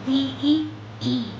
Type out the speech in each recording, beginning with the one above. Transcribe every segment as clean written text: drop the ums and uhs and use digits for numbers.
D E E.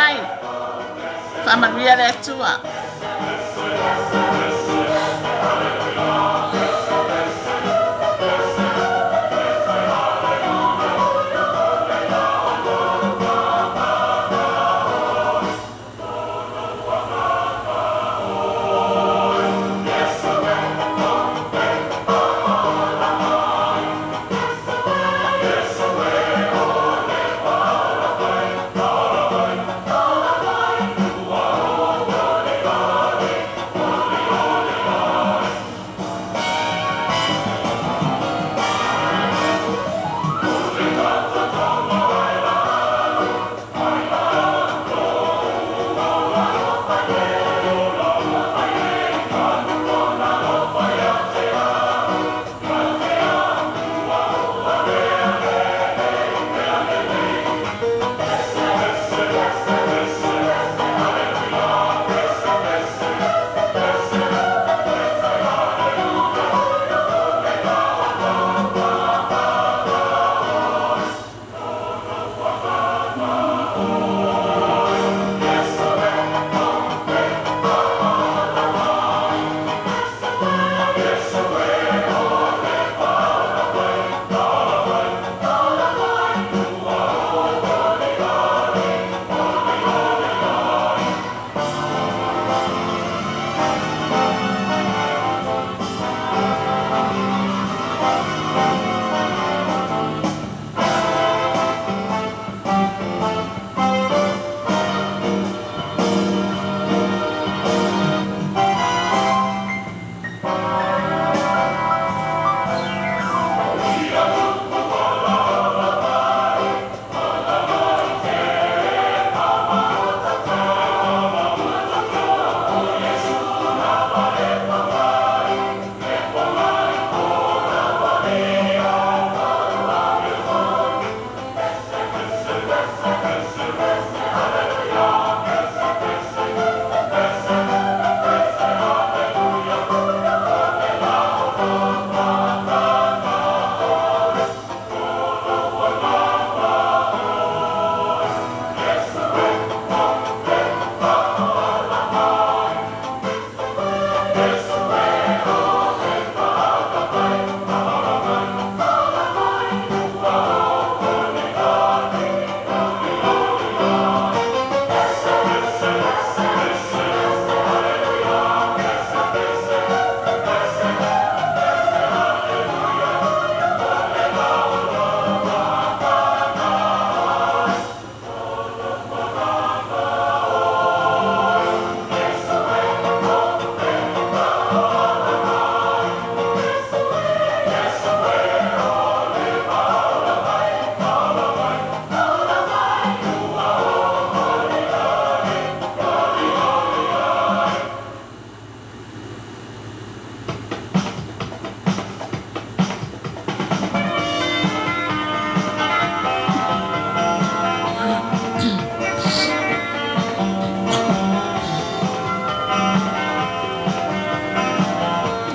mai. Faamanuia le Atua.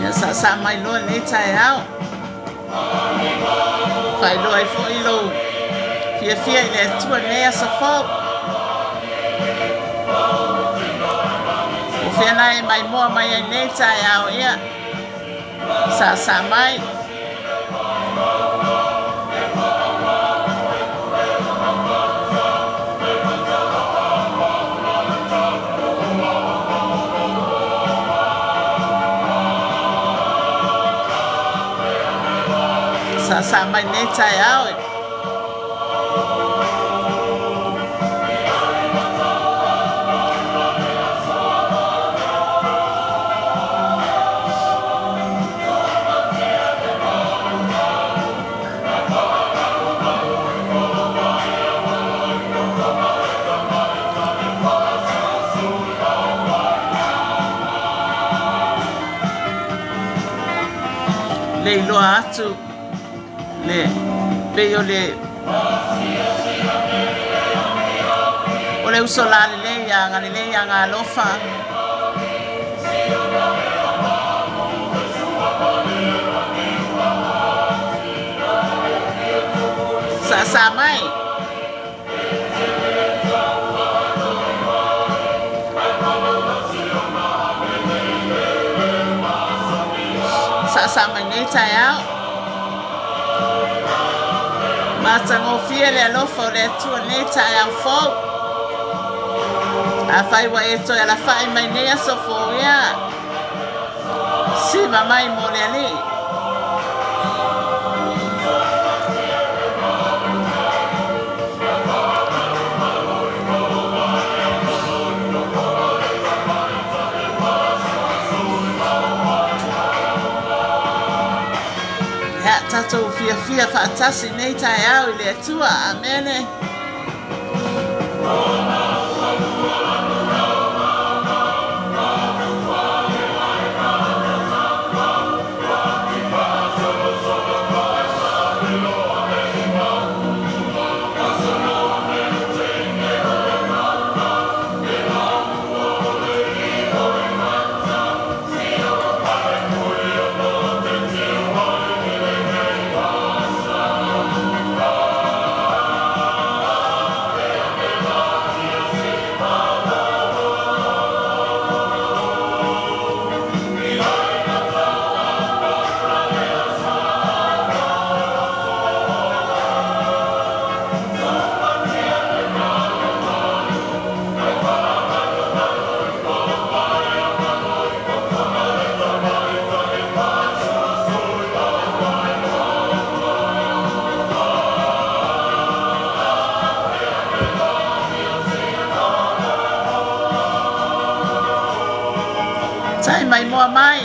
Ia saasaa mai loa lenei taeao. Faailoa ai foi lou fiafia i le Atua i lenei aso fou. O fea la e maimoa mai ai nei taeao ia. Saasaa mai. Saasaa mai nei taeao e. Le iloa atu le pei o le o le uso lalelei ia agalelei agalofa. Saasaa mai. faasao mai nei taeao. Matagofie le alofa o le Atua nei taeao fou. Afai ua e toe alafai mai nei aso fou ia, siva mai mo le Alii. Ia tatou fiafia faatasi nei taeao i le Atua. Amene. Tai mai moa mai.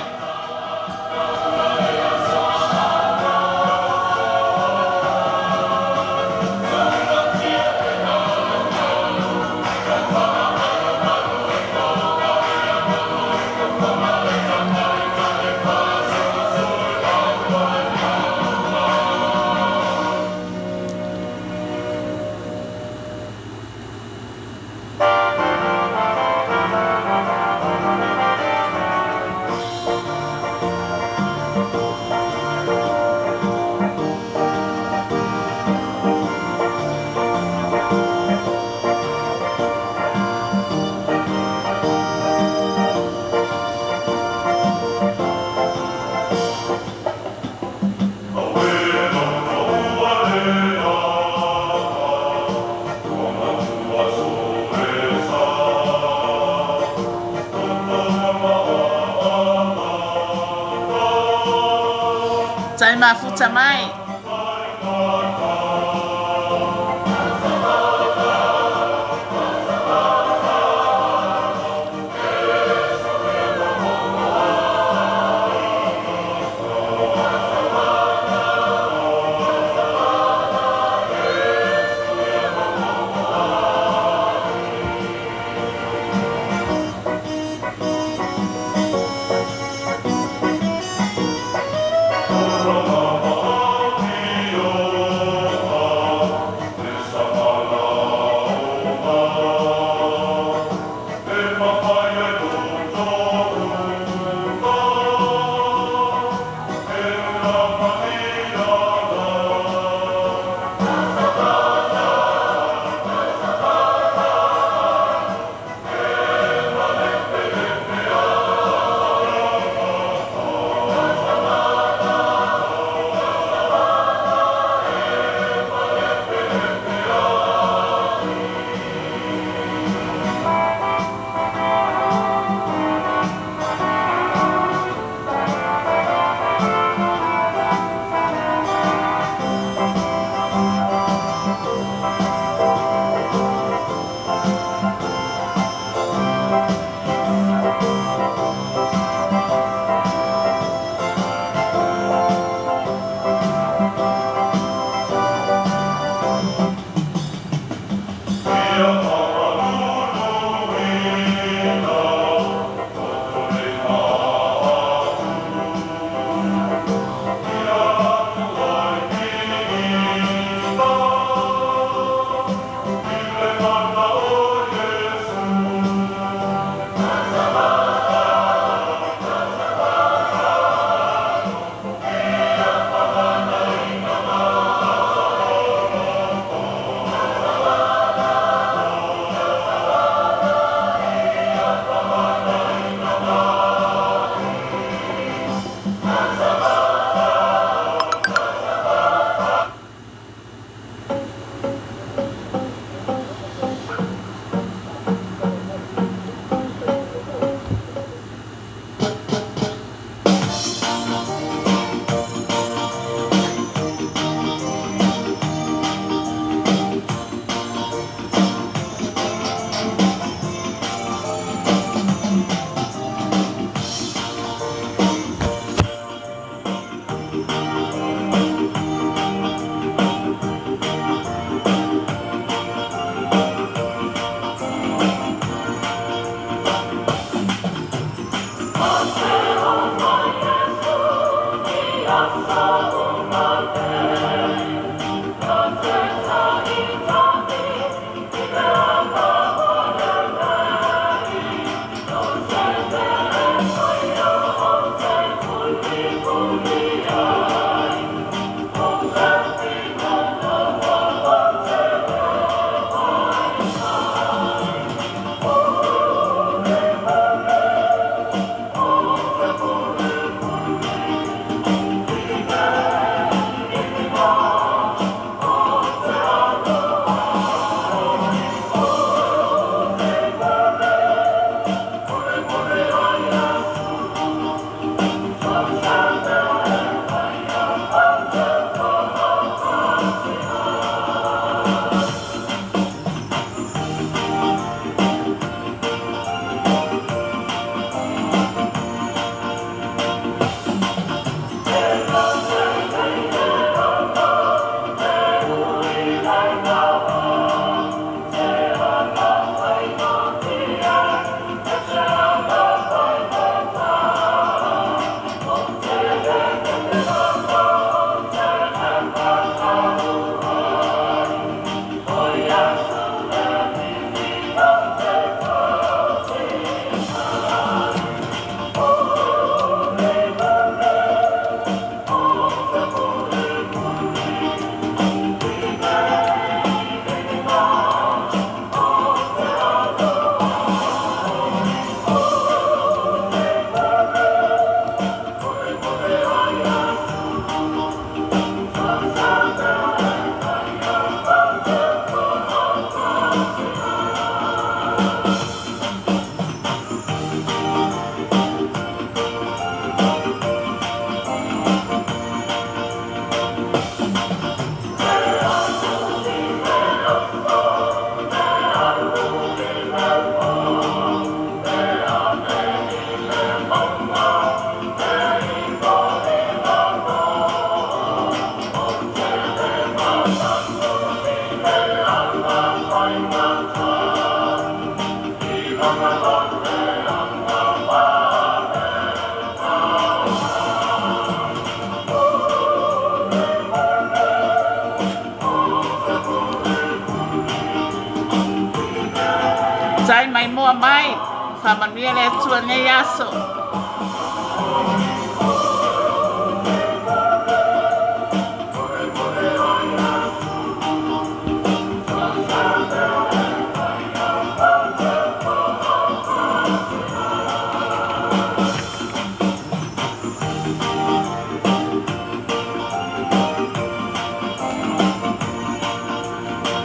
Tai mafuta mai. Tai mai moa mai, whamanuia le Atua nei aso.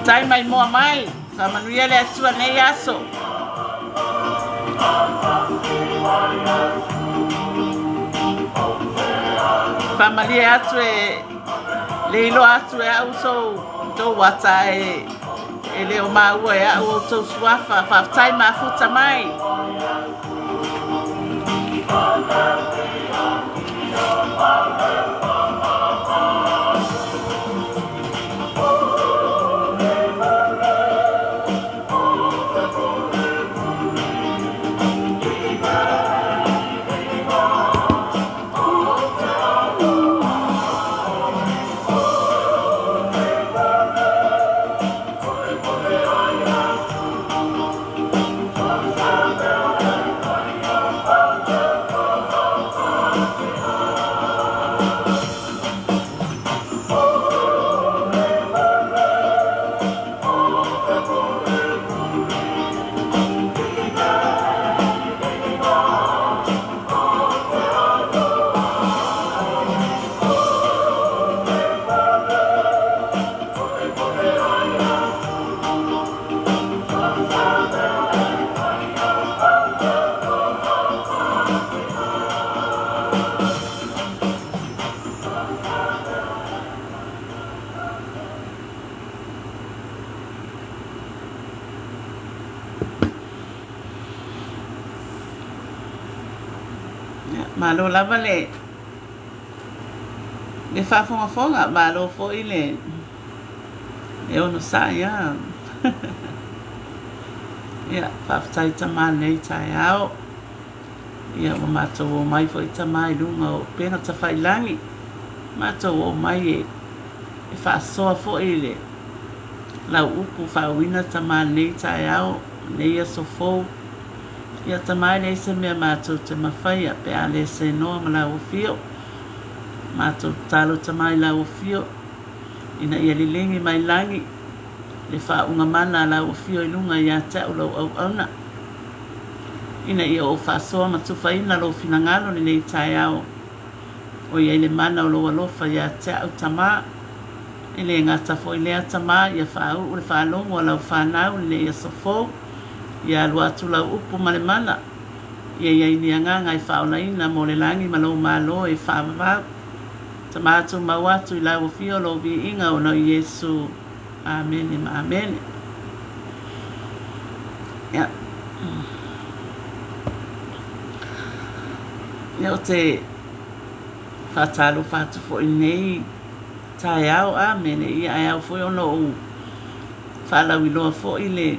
Tai mai moa mai, faamanuia le Atua nei aso. Faamalie atu e le iloa atu e au sou tou ata e e le o maua e au outou suafa. Faafetai mafuta mai. Malo lava le le faafogafoga, malo foi le le onosai a. Ia, faafetai Tama i lenei taeao. Ia, ua matou omai foi Tama i luga o upega tafailagi. Matou omai e e faasoa foi le lau upu faauuina Tama i lenei taeao, lenei aso fou. Ia Tama e leai se mea matou te mafaia pe a le seanoa ma lau afio. Matou tatalo Tama i lau afio ina ia liligi mai lagi le faauuga mana a lau afio i luga ia te au lou auauna, ina ia ou faasoa ma tufaina lou finagalo lenei taeao. O i ai le mana o lou alofa ia te au Tama. E le gata foi lea Tama ia faauu le faalogo a lau fanau lenei aso fou. Ia alu atu lau upu ma le mana. Ia i ai ni agaga e faaolaina mo le lagi ma lou Malo e faavavau. Tama tumau atu i lau afio lou viiga ona o Iesu. Amene ma amene. Ia. Ia o te faatalofa atu foi i lenei taeao, amene. Ia ae ao foi ona ou faalauiloa foi le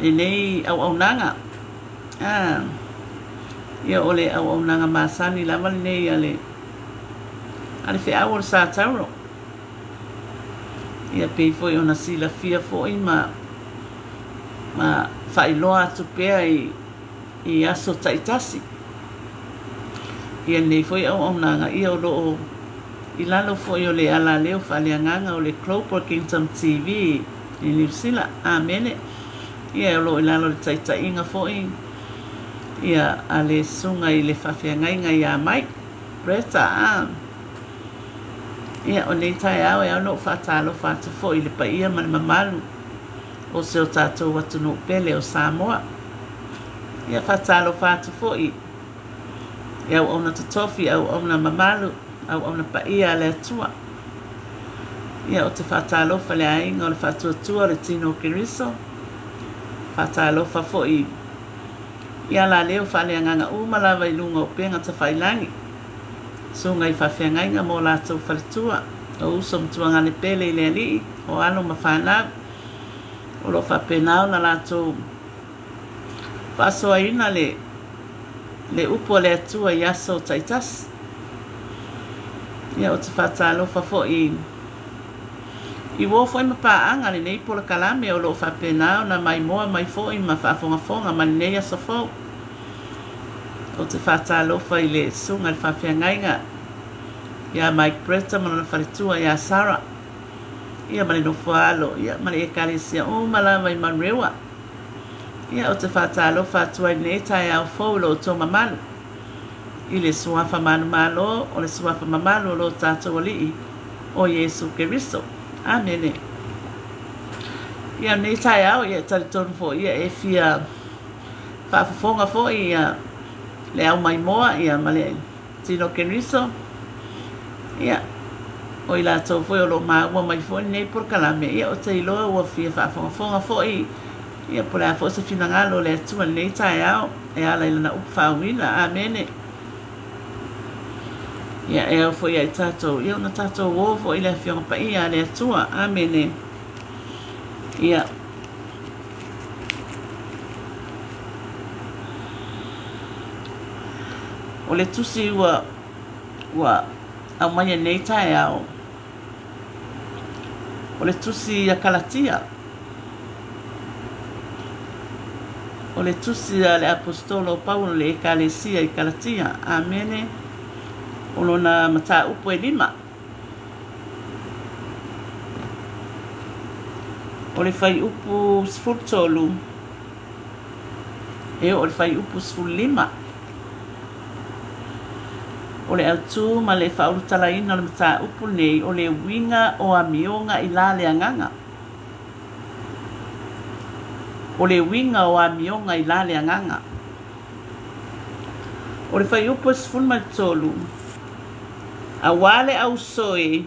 lenei auaunaga. Ah, ia o le auaunaga masani lava lenei a le a le feau o le Sa Tauro. Ia pei foi ona silafia foi ma ma faailoa atu pea i i aso taitasi. Ia lenei foi auaunaga, ia o lo o i lalo foi o le alaleo faaleagaga o le Global Kingdom TV i Niu Sila. Amene. Ia o lo o i lalo o le taitaiga foi ia a le susuga i le faafeagaiga ia Mike Bretta. A. Ia o lenei taeao e ao ona ou faatalofa atu foi i le paia ma le mamalu o si o tatou atunuu pele o Samoa. Ia faatalofa atu foi i auauna totofi, auauna mamalu, auauna paia a le Atua. Ia ou te faatalofa i le aiga o le Faatuatua o le Tino o Keriso. Faatalofa foi i alaleo faaleagaga uma lava i luga o upega tafailagi. Susuga i faafeagaiga ma o latou faletua, o uso ma tuagane pele i le Alii, o alo ma fanau, o lo o faapena ona latou faasoaina le le upu a le Atua i aso taitasi. Ia, ou te faatalofa foi i uo foi ma paaga lenei polokalame o lo o faapena ona maimoa mai foi ma faafogafoga mai lenei aso fou. Ou te faatalofa i le susuga i le faafeagaiga ia Mike Bretta ma lona faletua ia Sarah, ia ma le nofoaalo, ia ma le ekalesia uma lava i Manurewa. Ia, ou te faatalofa atu ai i lenei taeao fou i lo outou mamalu, i le Suafa manumalo o le Suafa mamalu o lo tatou Alii o Iesu Keriso. Amene. Ia, lenei taeao, ia, e talitonu foi, ia, e fia faafofoga foi ia le au maimoa ia ma le Tino Keriso, ia, o i latou foi o lo o maua mai foi lenei polokalame, ia, ou te iloa ua fia faafogafoga foi, ia, po o le a foi se finagalo o le Atua i lenei taeao e ala i lana upu faauuina. Amene. Ia, e ao foi ia i tatou, ia, ona tatou o foi i le Afioga Paia a le Atua. Amene. Ia. O le tusi ua ua aumaia nei taeao, o le tusi ia Kalatia. O le tusi a le Aposetolo o Paulo i le Ekalesia i Kalatia. Amene. O lona mataupu e lima. O le fuaiupu 13 e oo i le fuaiupu 15. O le autu ma le faaulutalaina o le mataupu lenei o le uiga o amioga i la le agaga. O le uiga o amioga i la le agaga. O le fuaiupu 13, Aua le auso e,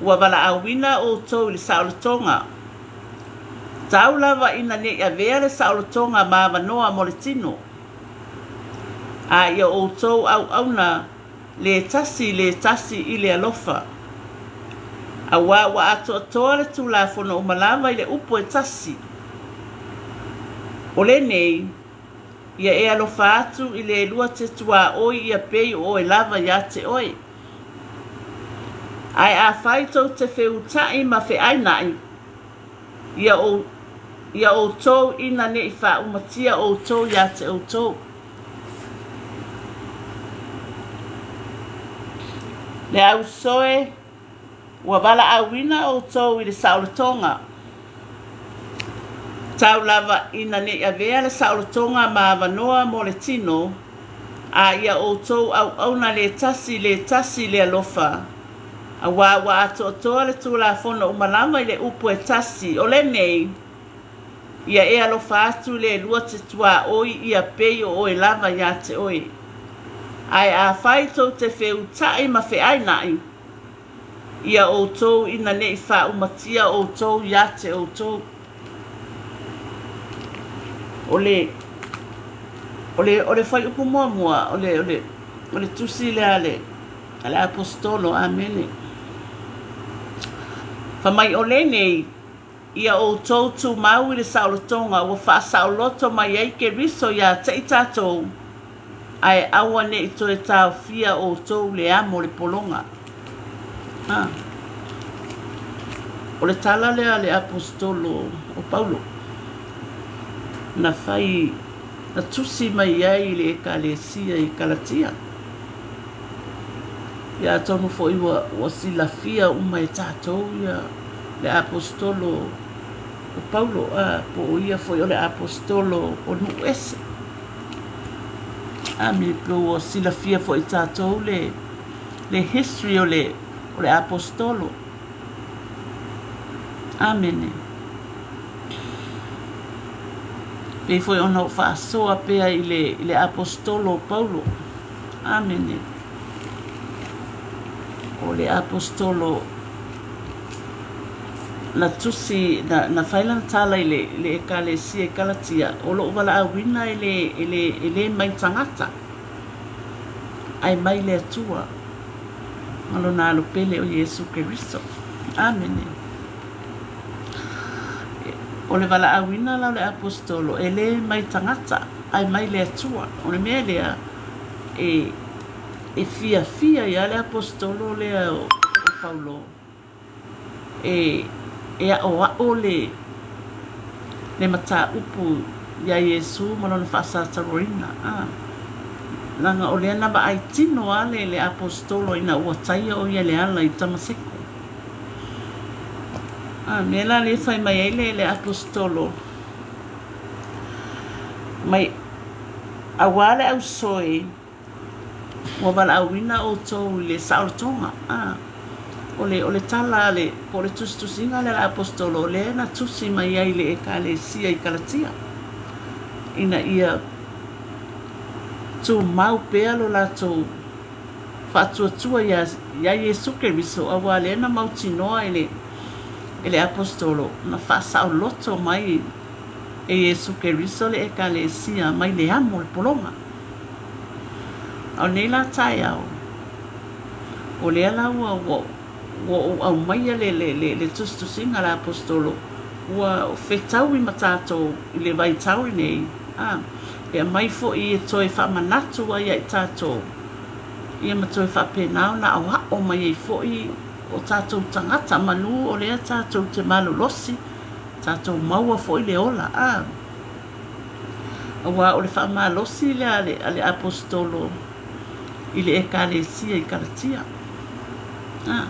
ua valaauina outou i le saolotoga. Tau lava ina ne i avea le saolotoga ma avanoa mo le tino, a ia outou auauna le tasi i le tasi i le alofa. Aua ua atoatoa le Tulafono uma lava i le upu e tasi, O lenei, Ia e alofa atu i le lua te tuaoi ia pei o oe lava ia te oe. Ae afai tou te feutaʻi ma feainaʻi, ia ou, ia outou ina ne i faaumatia outou ia te outou. Le ausoe Ua valaauina outou i le saolotoga. Tau lava ina ne i avea le saolotoga ma avanoa mo le tino, a ia outou auauna le tasi le tasi i le alofa, aua ua atoatoa le Tulafono uma lava i le upu e tasi, o lenei, Ia e alofa atu i le lua te tuaoi ia pei o oe lava ia te oe. Ae afai tou te feutaʻi ma feainaʻi, ia outou ina ne i faaumatia outou ia te outou. O le, o le, o le fuaiupu muamua, o le, o le, o le tusi lea a le, a le Aposetolo, amene. Fai mai o lenei, Ia outou tumau i le saolotoga ua faasaoloto mai ai Keriso ia te i tatou, ae aua ne i toe taofia outou le amo o le pologa. A. O le tala lea a le Aposetolo o Paulo, na fai, na tusi mai ai i le Ekalesia i Kalatia. Ia atonu foi ua, ua silafia uma e tatou ia le Aposetolo o Paulo, a, po o ia foi o le Aposetolo o nuu ese. A me pe ua silafia foi e tatou le, le history o le, o le Aposetolo. Amene. Pei foi ona ou faasoa pea i le, i le Aposetolo o Paulo. Amene. O le Aposetolo na tusi, na, na fai lana tala i le, i le Ekalesia i Kalatia, o lou valaauina e le, e le, e le mai tagata, ae mai le Atua ma Lona Alo pele o Iesu Keriso. Amene. O le valaauina la o le Aposetolo, e le mai tagata. ae mai le Atua. O le mea lea e e fiafia ai lava le Aposetolo lea o Paulo e e aʻoaʻo le le mataupu iā Iesu ma lona faasatauaina, a leaga o lea na vaai tino lava le le Aposetolo ina ua taia ʻo ia i le ala i Tamaseko. A mea la lea e fai mai ai le le Aposetolo mai auā le ausoe ua valaauina outou i le saolotoga. A, o le, o le tala a le, po o le tusitusiga lea a le Aposetolo, o lea na tusi mai ai i le Ekalesia i Kalatia, ina ia tumau pea lo latou faatuatua iā, iā Iesu Keriso, auā lea na mautinoa e le, e le Aposetolo, na faasaoloto mai e Iesu Keriso le Ekalesia mai le amo o le pologa. A o nei la taeao, o lea la ua, ua, ua ou aumaia le, le, le, le tusitusiga a le Aposetolo, ua fetaui ma tatou i le vaitau lenei, a, e aumai foi e toe faamanatu ai ia i tatou, ia ma toe faapena ona aoao mai ai foi o tatou tagata, manu o lea tatou te malolosi, tatou maua foi le ola, a. Aua o le faamalosi lea a le, a le Aposetolo i le Ekalesia i Kalatia. A,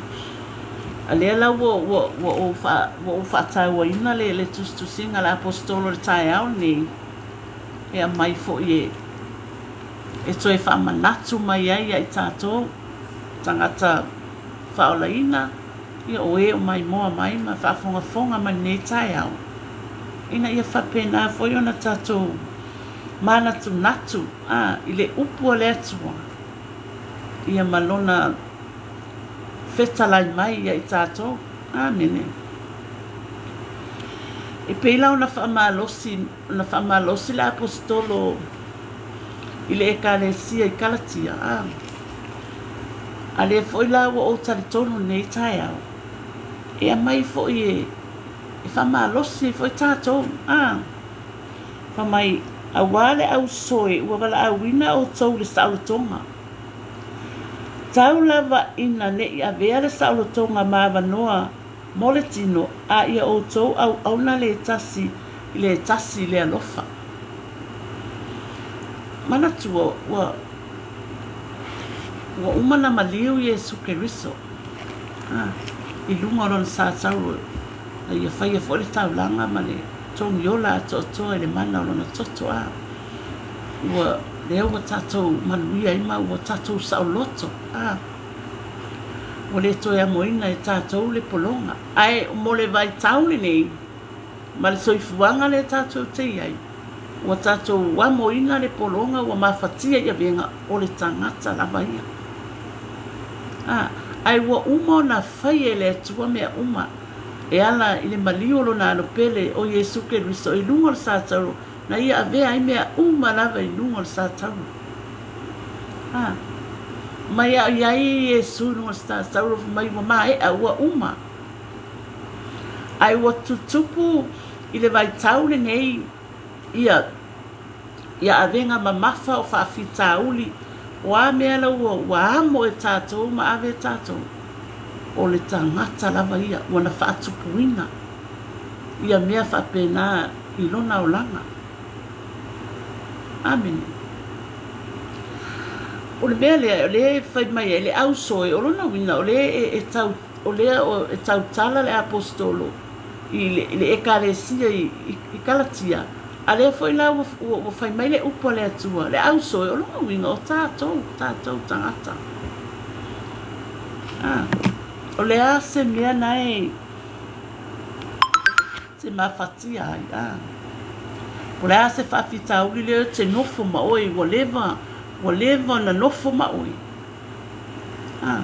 a lea la ua, ua, ua ou, faa, ua ou faatauaina le, le tusitusiga a le Aposetolo i le taeao lenei, e aumai foi e, e toe faamanatu mai ai ia i tatou, tagata faaolaina, ia o e o maimoa mai ma faafogafoga mai lenei taeao, ina ia faapena foi ona tatou manatunatu a, i le upu a le Atua, ia ma Lona fetalai mai ia i tatou. Amene. E pei la ona faamalosi, ona faamalosi le Aposetolo i le Ekalesia i Kalatia, a, a lea foi la ua ou talitonu i lenei taeao, e aumai foi e, e faamalosi ai foi tatou, a, fai mai, auā le ausoe ua valaauina outou i le saolotoga. Tau lava ina ne i avea le saolotoga ma avanoa mo le tino, a ia outou auauna le tasi i le tasi i le alofa. Manatua, ua, ua uma ona maliu Iesu Keriso, a, i luga o Lona sa tau na ia faia foi le taulaga ma le togiola atoatoa i le mana o Lona toto, a, ua, lea ua tatou manuia ai ma ua tatou saoloto, a. Ua le toe amoina e tatou le pologa. Ae mo le vaitau lenei ma le soifuaga lea tatou te i ai, ua tatou amoina le pologa ua mafatia i avega o le tagata lava ia. A, ae ua uma ona faia e le Atua mea uma e ala i le maliu o Lona Alo Pele, o Iesu Keriso, i luga o le sa tauro, na Ia avea ai mea uma lava i luga o le sa tauro. A, mai a i ai Iesu i luga o le sa tauro, fai mai ua maea, ua uma. Ae ua tutupu i le vaitau lenei ia ia avega mamafa o faafitauli, o a mea la ua, ua amo e tatou ma ave e tatou, o le tagata lava ia ua na faatupuina ia mea faapena i lona olaga. Amene. O le mea lea, o lea e fai mai ai le ausoe, o lona uiga o lea e, e tau, o lea e tautala le Aposetolo i le, i le Ekalesia i, i, i Kalatia, a lea foi la ua, ua, ua fai mai le upu a le Atua, le ausoe, o lona uiga o tatou, tatou tagata. Ah, o le a se mea na e te mafatia ai, a. O le a se faafitauli lea te nofo ma oe, ua leva, ua leva ona nofo ma oe. A.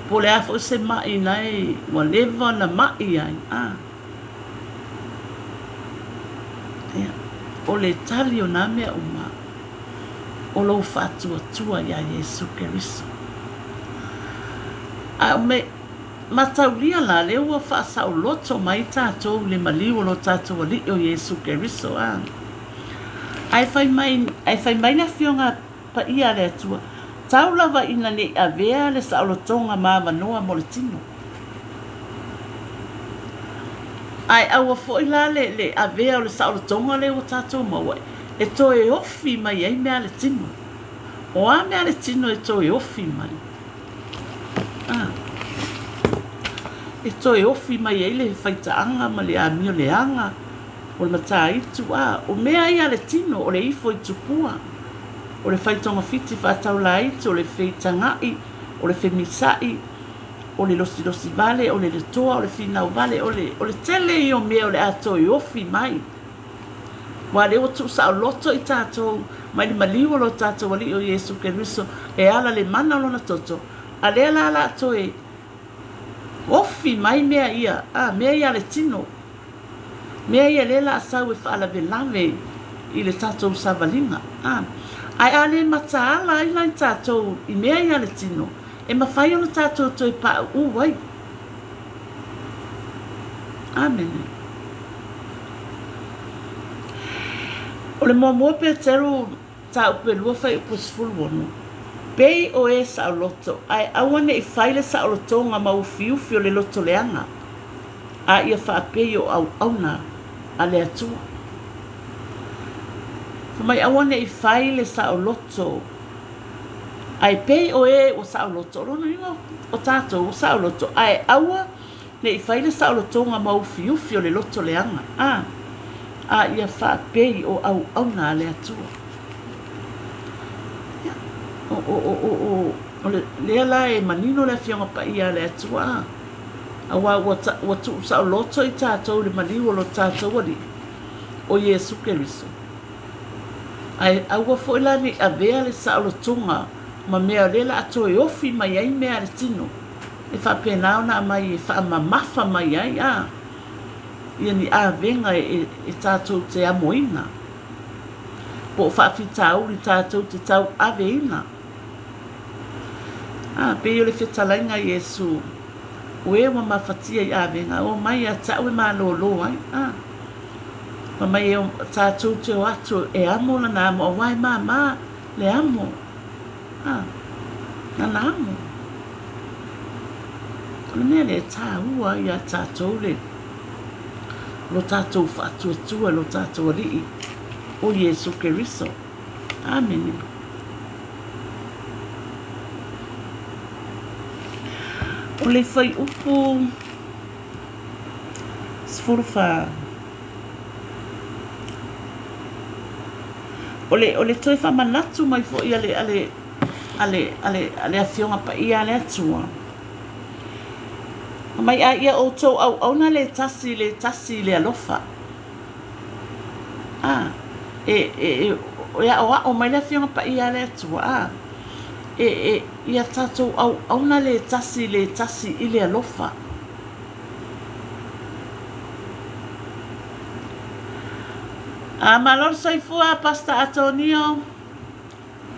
Po o le a foi se maʻi na e ua leva ona maʻi ai, a. Ia, o le tali o nā mea uma, o lou faatuatua iā Iesu Keriso. A o me, mataulia la, lea ua faasaoloto mai tatou i le maliu o lo tatou Alii o Iesu Keriso, a. Ae fai mai, ae fai mai le Afioga Paia a le Atua, tau lava ina ne i avea le saolotoga ma avanoa mo le tino. Ae aua foi la le, le avea o le saolotoga lea ua tatou maua e toe ofi mai ai mea a le tino. O a mea a le tino e toe ofi mai? A. E toe ofi mai ai le faitaaga ma le amio leaga, o le mataitu, a. O mea ia a le tino, o le ifo i tupua, o le fai togafiti faataulaitu, o le feitaga'i, o le femisa'i, o le losilosi vale, o le letoa, o le finau vale, o le, o le tele ia o mea o le a toe ofi mai. Aua o lea ua tuusaoloto i tatou mai le maliu o lo tatou Alii o Iesu Keriso e ala le mana o Lona toto, a lea la la toe ofi mai mea ia, a, mea ia a le tino, mea ia lea la a sau e faalavelave i le tatou savaliga, a. Ae a le mataala ai la i tatou i mea ia a le tino, e mafai ona tatou toe pauu ai. Amene. O le muamua Peteru mataupu e 2 fuaiupu 16, Pei o e saoloto, ae aua ne i fai le saolotoga ma ufiufi o le loto leaga, a ia faapei o auauna a le Atua. Fai mai aua ne i fai le saoloto Ae pei o e ua saoloto, o lona uiga o tatou ua saoloto, ae aua ne i fai le saolotoga ma ufiufi o le loto leaga, a, a ia faapei o auauna a le Atua. Ia, o, o, o, o, o, o le, lea la e manino le Afioga Paia a le Atua, a, auā ua, ta, ua tuusaoloto i tatou i le maliu o lo tatou Alii, o Iesu Keriso. Ae aua foi la ne i avea le saolotoga ma mea o lea la a toe ofi mai ai mea a le tino e faapena ona aumai e faamamafa mai ai a ia ni avega e, e tatou te amoina po o faafitauli tatou te tauaveina. A, pei o le fetalaiga a Iesu, o e ua mafatia i avega, omai ia te au e malōlō ai. A. Fai mai e tatou te o atu e amo lana amo aua e māmā le amo. A, lana amo. O le mea lea e tāua iā tatou le lo tatou faatuatua i lo tatou Alii o Iesu Keriso. Amene. O le fuaiupu 14. O le, o le toe faamanatu mai foi a le, a le, a le, a le, a le Afioga Paia a le Atua. Fai mai, a ia outou auauna le tasi i le tasi i le alofa. A, e, e, e, e aʻoaʻo mai le Afioga Paia a le Atua, a, e, e, ia tatou auauna le tasi i le tasi i le alofa. A, malo le soifua, Pastor Atonio.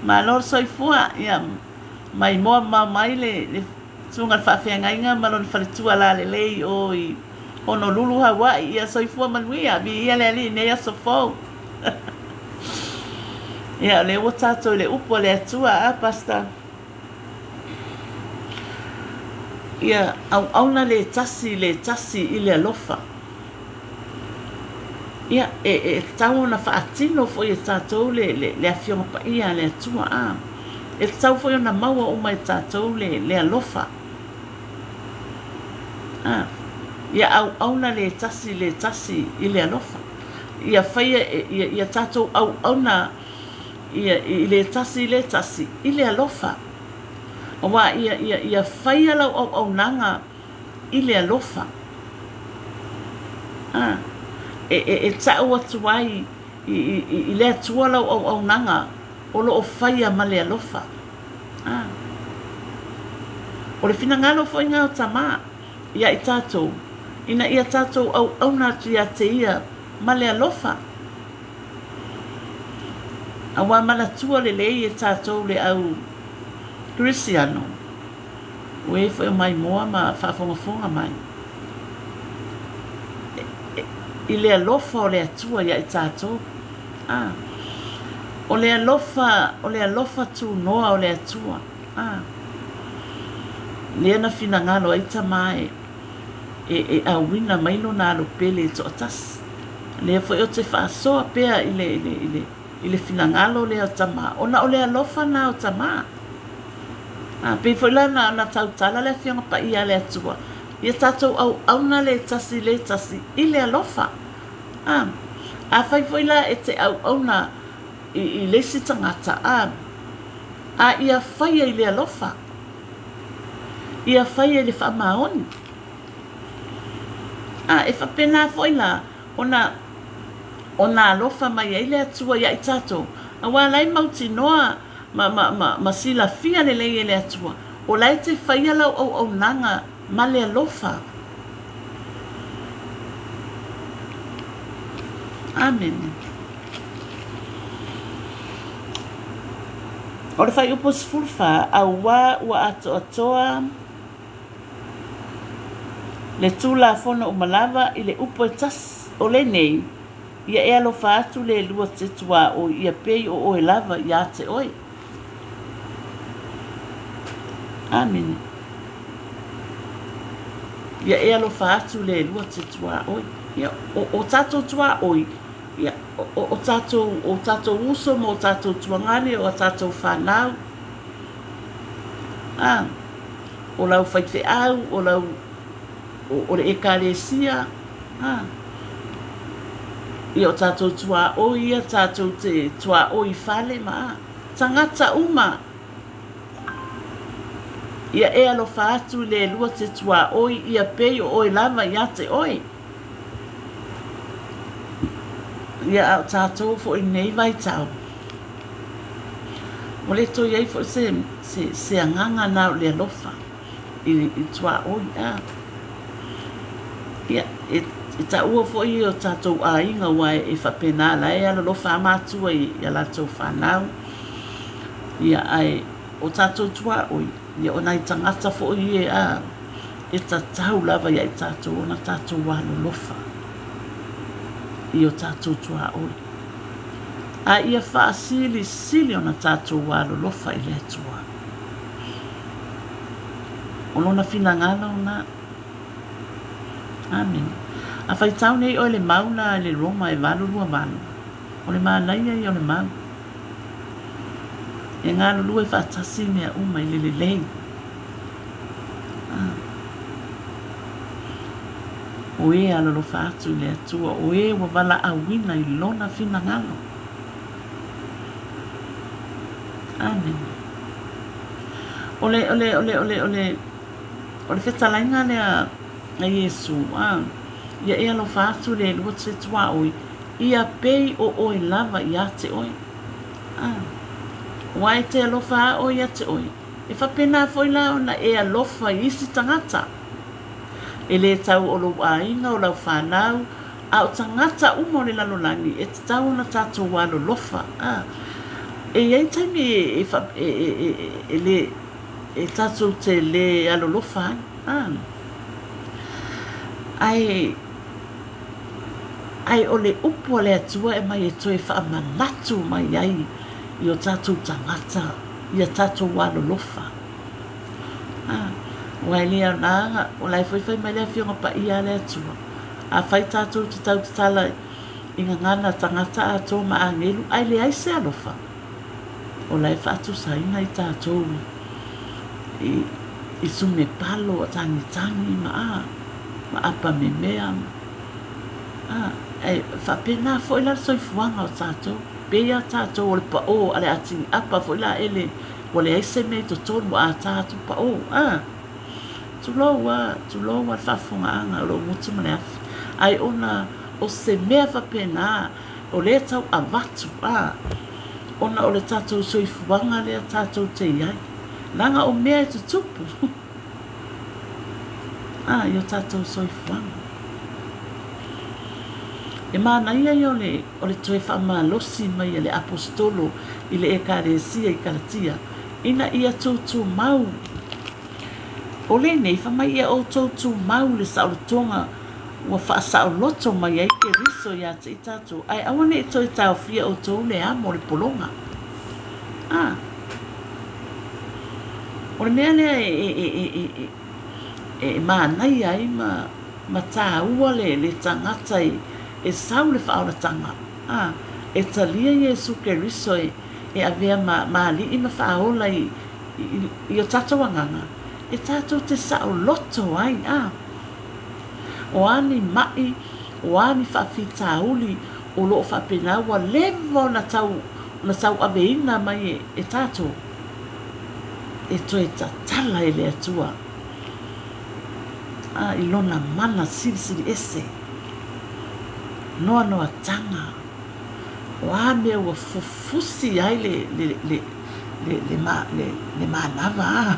Malo le soifua. Ia, mai moa mamao mai le, le susuga i le faafeagaiga ma lona faletua lalelei o i Honolulu, Hawaii. Ia soifua manuia. Viia le Alii i nei aso fou. Ia, o lea ua tatou i le upu a le Atua, a, Pastor? Ia, auauna le tasi i le tasi i le alofa. Ia, e, e tatau ona faatino foi e tatou le, le, le Afioga Paia a le Atua, a. E tatau foi ona maua uma e tatou le, le alofa. A. Ia auauna le tasi i le tasi i le alofa. Ia faia, ia, ia tatou auauna ia, i le tasi i le tasi i le alofa. Aua ia, ia, ia faia lau auaunaga i le alofa. A, e, e, e tau atu ai i, i, i le Atua lau auaunaga o lo o faia ma le alofa. A. O le finagalo foi lena o Tama ia i tatou, ina ia tatou auauna atu ia te Ia ma le alofa. Aua manatua lelei e tatou le au Kerisiano, o e foi o maimoa ma faafogafoga mai i le alofa o le Atua ia i tatou. A. O le alofa, o le alofa tunoa o le Atua, a, lea na finagalo ai Tama e, e, e auina mai Lona Alo Pele e toatasi. Lea foi ou te faasoa pea i le, i le, i le, i le finagalo lea o Tama, ona o le alofa na o Tama. A, pei foi la na, na tautala le Afioga Paia a le Atua, ia tatou auauna le tasi i le tasi i le alofa. A, afai foi la e te auauna i, i le isi tagata, a, a ia faia i le alofa, ia faia i le faamaoni. A, e faapena foi la ona, ona alofa mai ai le Atua ia i tatou, aua la e mautinoa ma, ma, ma, ma silafia lelei e le Atua, o la e te faia lau auaunaga ma le alofa. Amene. O le fuaiupu 14, auā ua atoatoa le Tulafono uma lava i le upu e tasi, o lenei, Ia e alofa atu le lua te tuaoi ia pei o oe lava iā te oe. Amene. Ia e alofa atu le lua te tuaoi. Ia, o, o tātou tuaoi, ia, o, o, o tātou, o tātou uso ma o tātou tuagane, o a tātou whanau, ā, o lau faifeau, o lau, o, o le ekalesia, ā, ia o tātou tuaoi ia, tātou te tuaoi fale ma, ā, tangata uma. Ia e alofa atu i le lua te tuaoi ia pei o oe lava ia te oe. Ia a o tātou foi nei vaitau, ua le toe i ai foi se, se, se agaga na o le alofa i, i tuaoi, a. Ia, e, e taua foi o tātou aiga aua e, e faapena la e alolofa a matua i, i a latou whanau. Ia, ae o tātou tuaoi, ia o nai tagata foi e, a, e tatau lava ia i tātou ona tātou alolofa i o tātou tuaoi. A ia faasilisili ona tātou alolofa i le Atua. O lona finagalo na. Amene. A faitau nei oe le mau la i le Roma e 8:28, o le manaia ia o le mau. E galulue faatasi mea uma i le lelei. Ah. O e alolofa atu i le Atua, o e ua valaauina i lona finagalo. Amene. O le, o le, o le, o le, o le, o le fetalaiga lea a Iesu, a, ia e alofa atu le lua te tuaoi, ia pei o oe lava ia te oe. A, aua e te alofa a oe ia te oe, e faapena foi la ona e alofa i isi tagata. E le tau o lou aiga, o lau whanau, a o tagata uma o le lalolagi, e tatau ona tātou alolofa. A, e i ai taimi e, e, e, e, e, e le, e tātou te le alolofa ai. A, ae, ae o le upu a le Atua e mai e toe faamanatu mai ai i o tātou tagata, ia tātou alolofa. A, aua e le aoga, o la e foi fai mai le Afioga Paia a le Atua, afai tātou te tautatala i gagana tagata atoa ma agelu, ae leai se alofa, o la e faatusaina i tātou i, i sume palo, a tangitangi ma a, ma apa memea, a, e faapena foi la le soifuaga o tātou, pei a tātou o le paʻō a le atigi apa foi la ele, ua leai se mea i totonu ua ata atu paʻō, a. Tulou a, tulou a le faafofogaaga o lou motu ma le afi, ae ona o se mea faapena o lea tau avatu, a, ona o le tatou soifuaga lea tatou te i ai, leaga o mea e tutupu, a, i o tatou soifuaga. E manaia ia o le, o le toe faamalosi mai a le Aposetolo i le Ekalesia i Kalatia, ina ia tūtūmau. O lenei, fai mai ia outou tumau le saolotoga Ua faasaoloto mai ai Keriso iā te i tatou, ae aua ne i toe taofia outou le amo o le pologa. A. O le mea lea e, e, e, e, e, e, e manaia ai ma, ma tāua le, le tagata e, e sau le faaolataga, a, e talia Iesu Keriso e, e avea ma, ma alii ma faaola i, i, i o tatou agaga, e tatou te saoloto ai, a. O a ni maʻi, o a ni faafitauli o lo o faapena ua leva ona tau ona tauaveina mai e, e tatou, e toe tatala e le Atua a i Lona mana silisili ese, noanoataga, o a mea ua fufusi ai le, le, le, le, le, le, le manava a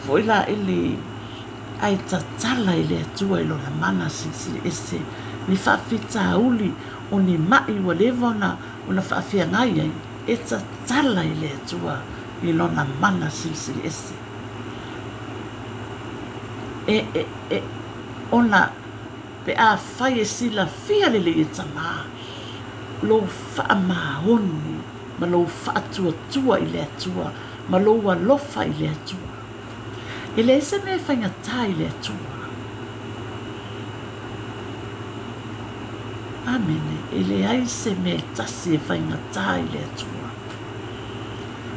foi la ele Ae tatala i le Atua i Lona mana silisili ese ni faafitauli o ni maʻi ua leva ona ona faafeagai ai, e tatala i le Atua i Lona mana silisili ese. E, e, e, ona pe afai e silafia lelei e Tamā lou faamaoni ma lou faatuatua i le Atua ma lou alofa i le Atua. E leai se mea e faigata i le Atua. Amene. E leai se mea e tasi e faigata i le Atua.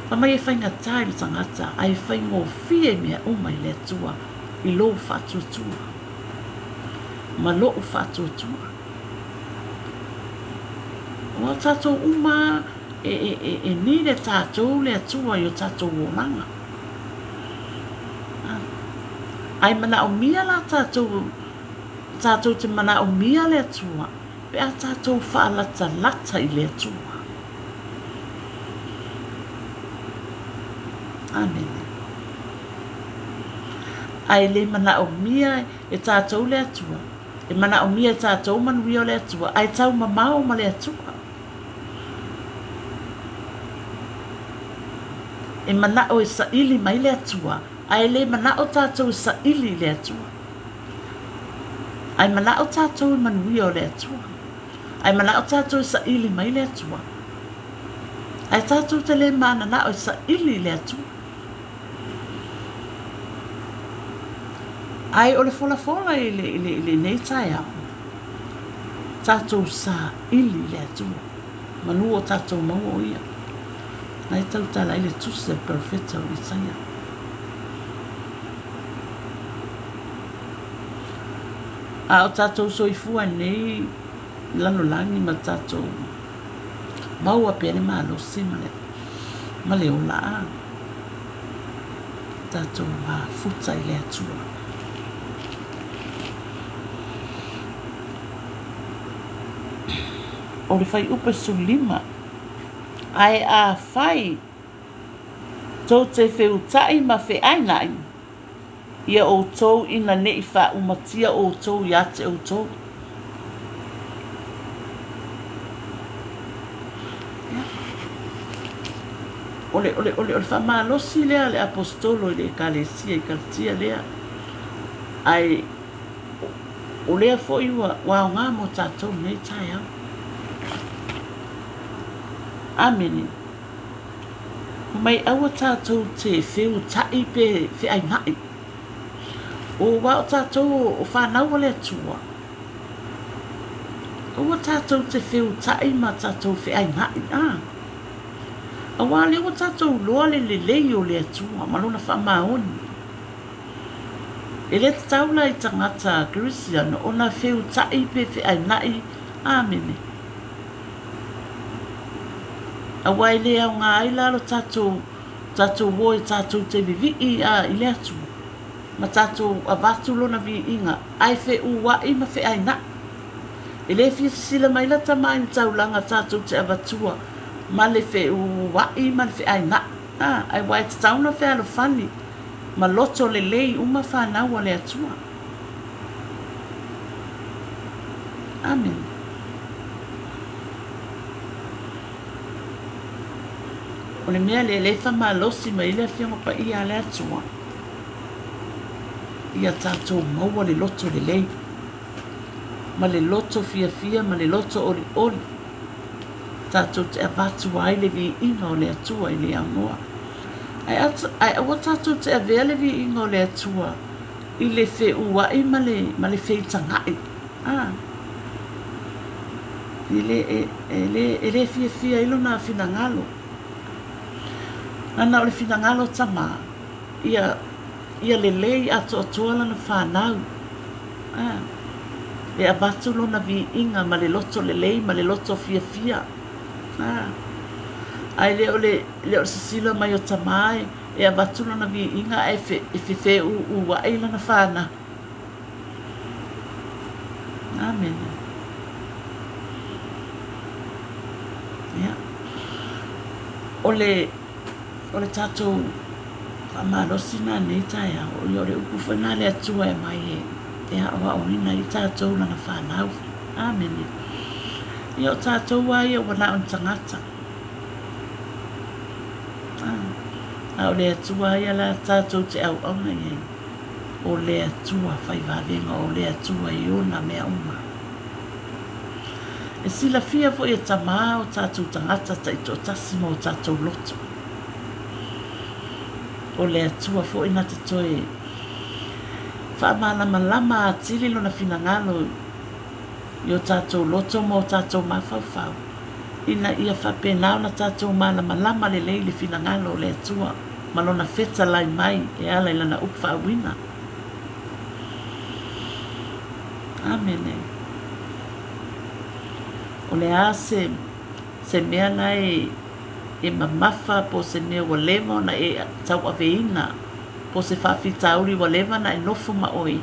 Fai mai e faigata i le tagata, ae faigofie mea uma i le Atua i lou faatuatua ma loʻu faatuatua. Ua tatou uma e, e, e, e need e tatou le Atua i o tatou olaga. Ae manaomia la tatou, tatou te manaomia le Atua pe a tatou faalatalata i le Atua. Amene. Ae le manaomia e tatou le Atua, e manaomia e tatou manuia o le Atua, ae taumamao ma le Atua. E manao e saili mai le Atua, ae le manao tatou e saili i le Atua. Ae manao tatou i manuia o le Atua. Ae manao tatou e saili mai le Atua. Ae tatou te le mananao e saili i le Atua. Ae o le folafola i le, i le, i lenei taeao, tatou saili i le Atua, manu o tatou maua o Ia. Na e tautala ai le tusi a le perofeta o Isaia. A o tatou soifua nei lalolagi ma tatou maua pea le malosi ma le, ma le ola a tatou mafuta i le Atua. O le fuaiupu 15, Ae afai tou te feutaʻi ma feʻainaʻi ia outou ina ne i faaumatia outou iā te outou. O le, o le, o le, o le faamalosi lea a le Aposetolo i le Ekalesia i Kalatia lea, ae o lea foi ua, ua aoga mo tatou i lenei taeao. Amene. Fai mai aua tatou te feutaʻi pe feainaʻi. Aua o tatou o fanau a le Atua. Aua tatou te feutaʻi ma tatou feainaʻi. A. Aua lea ua tatou iloa le lelei o le Atua ma Lona faamaoni. E le tatau la i tagata Kerisiano ona feutaʻi pe feainaʻi. Amene. Aua e le aoga ai la lo tatou, tatou o e tatou te vivii a i le Atua, ma tatou avatu Lona viiga, ae feʻuaʻi ma feʻainaʻi. E le fia sisila mai la tama i le taulaga tatou te avatua ma le feʻuaʻi ma le feʻainaʻi, a, ae ua e tatau ona fealofani ma loto lelei uma fanau a le Atua. Amene. O le mea lea, lea e faamalosi mai ai le Afioga Paia a le Atua, ia tatou maua le loto lelei. ma le loto fiafia ma le loto olioli tatou te avatu ai le viiga o le Atua i le aunoa. Ae, ae aua tatou te avea le viiga o le Atua i le feua'i ma le, ma le feitaga'i. A, e le, e, e le, e le fiafia ai lona finagalo. Ana o le finagalo tamā, ia, ia lelei atoatoa lana fanau. A, e avatu lona viiga ma le loto lelei ma le loto fiafia. A, ae le o le, le o le sisila mai o tamā e, e avatu lona viiga ae fe, e fefeūūa'i lana fanau. Amene. Ia. O le, o le tatou faamalosi na nei taeao, ia o le upu foi na le Atua e mai e, e aoaoina ai tatou lana fanau. Amene. Ia o tatou a ia ua na o ni tagata. A o le Atua ia la tatou te auauna i ai. O le Atua fai vavega, o le Atua i ona mea uma. E silafia foi e Tamā o tatou tagata taitoatasi ma o tatou loto. O le Atua foi na te toe faamalamalama atili lona finagalo i o tatou loto ma o tatou mafaufau, ina ia faapena ona tatou malamalama lelei i le finagalo o le Atua ma Lona fetalai mai e ala i Lana upu faauuina. Amene. O le a se, se mea la e, e mamafa po o se mea ua leva ona e tauaveina, po o se faafitauli ua leva ona e nofo ma oe.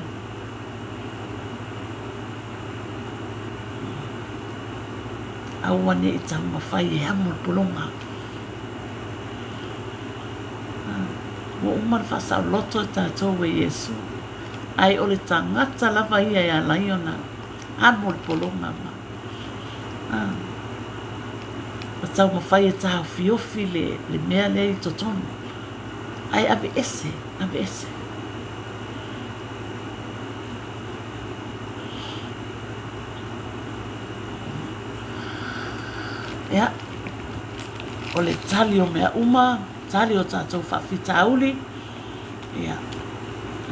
Aua ne i taumafai e amo le pologa. Ua uma le faasaoloto e tatou e Iesu, ae o le tagata lava ia e ala ai ona amo le pologa ma, ma taumafai e taofiofi le, le mea lea i totonu. Ae aveese, aveese. Ia, o le tali o mea uma, tali o tatou faafitauli, ia,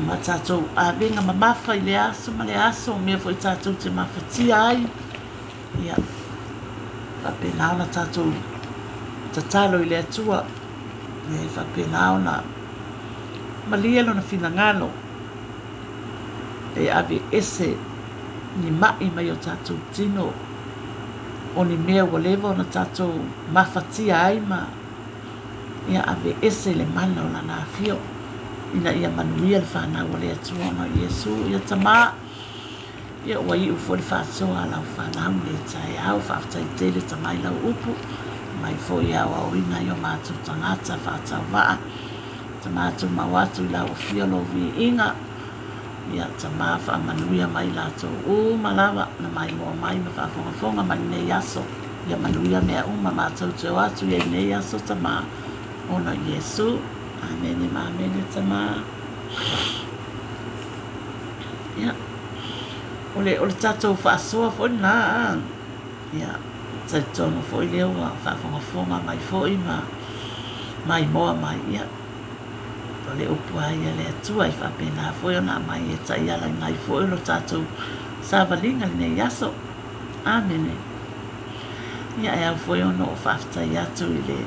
ma tatou avega mamafa i le aso ma le aso, o mea foi tatou te mafatia ai, ia, faapena ona tatou tatalo i le Atua, ia e faapena ona malie lona finagalo e aveese ni ma'i mai o tatou tino, o ni mea ua leva ona tatou mafatia ai ma ia aveese le mana o Lana afio ina ia manuia le fanau a le Atua ona o Iesu. Ia Tamā, ia ua iu foi le faasoa a lau fanau i lenei taeao, faafetai tele Tamā i lau upu, mai foi e aoaoina ai o matou tagata faatauvaa, Tamā tumau atu i lau afio lou viiga, Ia Tamā faamanuia mai latou uma lava na maimoa mai ma faafogafoga mai lenei aso. Ia manuia mea uma matou te o atu i ai nei aso Tamā, ona o Iesu. Amene ma amene Tamā. Ia, o le, o le tatou faasoa foi lena, a. Ia, talitonu foi lea ua faafogafoga mai foi ma maimoa mai. Ia, o le upu a ia le Atua e faapena foi ona aumai e taialaina ai foi lo tatou savaliga i lenei aso. Amene. Ia, e ao foi ona ou faafetai atu i le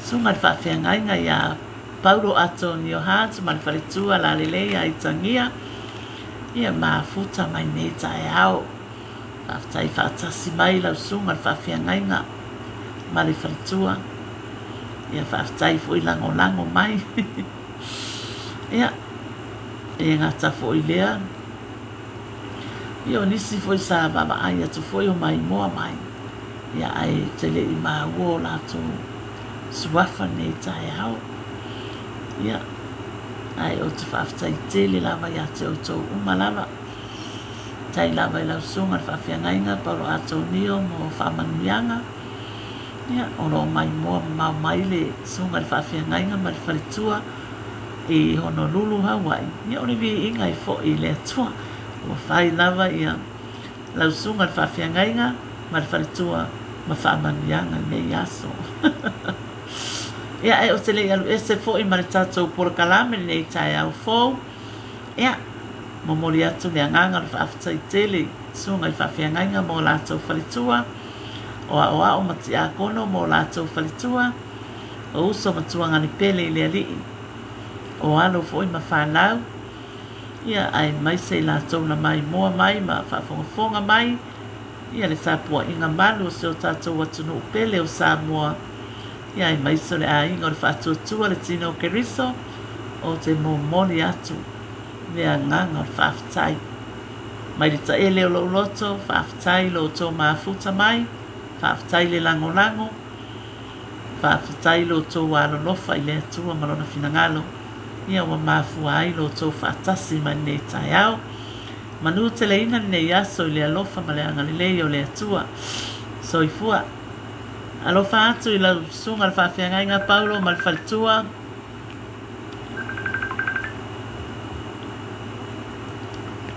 Susuga i le Faafeagaiga ia Paulo Atonio Hart ma le faletua Lalelei Aitagia, ia mafuta mai nei taeao. Faafetai faatasi mai lau susuga i le faafeagaiga ma le faletua. Ia faafetai foi lagolago mai. Ia, e gata foi lea. Ia o nisi foi sa vaavaai atu foi o maimoa mai. Ia ae te le i maua o latou suafa nei taeao. Ia, ae ou te faafetai tele lava ia te outou uma lava. Tai lava i lau susuga i le faafeagaiga Paulo Atonio mo faamanuiaga. Ia, o lo o maimoa mamao mai le susuga i le faafeagaiga ma le faletua i Honolulu, Hawaii. Ia, o le viiga e foi i le Atua. Ua fai lava ia Lau Susuga i le Faafeagaiga ma le Faletua ma faamanuiaga i lenei aso. Ia, ae ou te le i alu ese foi ma le tatou polokalame i lenei taeao fou, ia, momoli atu le agaga o le faafetai tele i Susuga i Faafeagaiga ma o latou faletua, o aoao ma tiakono ma o latou faletua, o uso ma tuagane pele i le Alii, o alo foi ma fanau, ia aemaise i latou na maimoa mai ma faafogafoga mai ia le tapuaiga malu o si o tatou atunuu pele o Samoa, ia aemaise o le aiga o le Faatuatua le Tino o Keriso, ou te momoli atu le agaga o le faafetai. Mai le taele o lou loto, faafetai i lo outou mafuta mai, faafetai le lagolago, Faafetai lo outou alolofa i le Atua ma Lona finagalo, ia ua mafua ai lo outou faatasi mai lenei taeao. Manuteleina lenei aso i le alofa ma le agalelei o le Atua. Soifua. Alofa atu i lau Susuga le Faafeagaiga Paulo ma le faletua.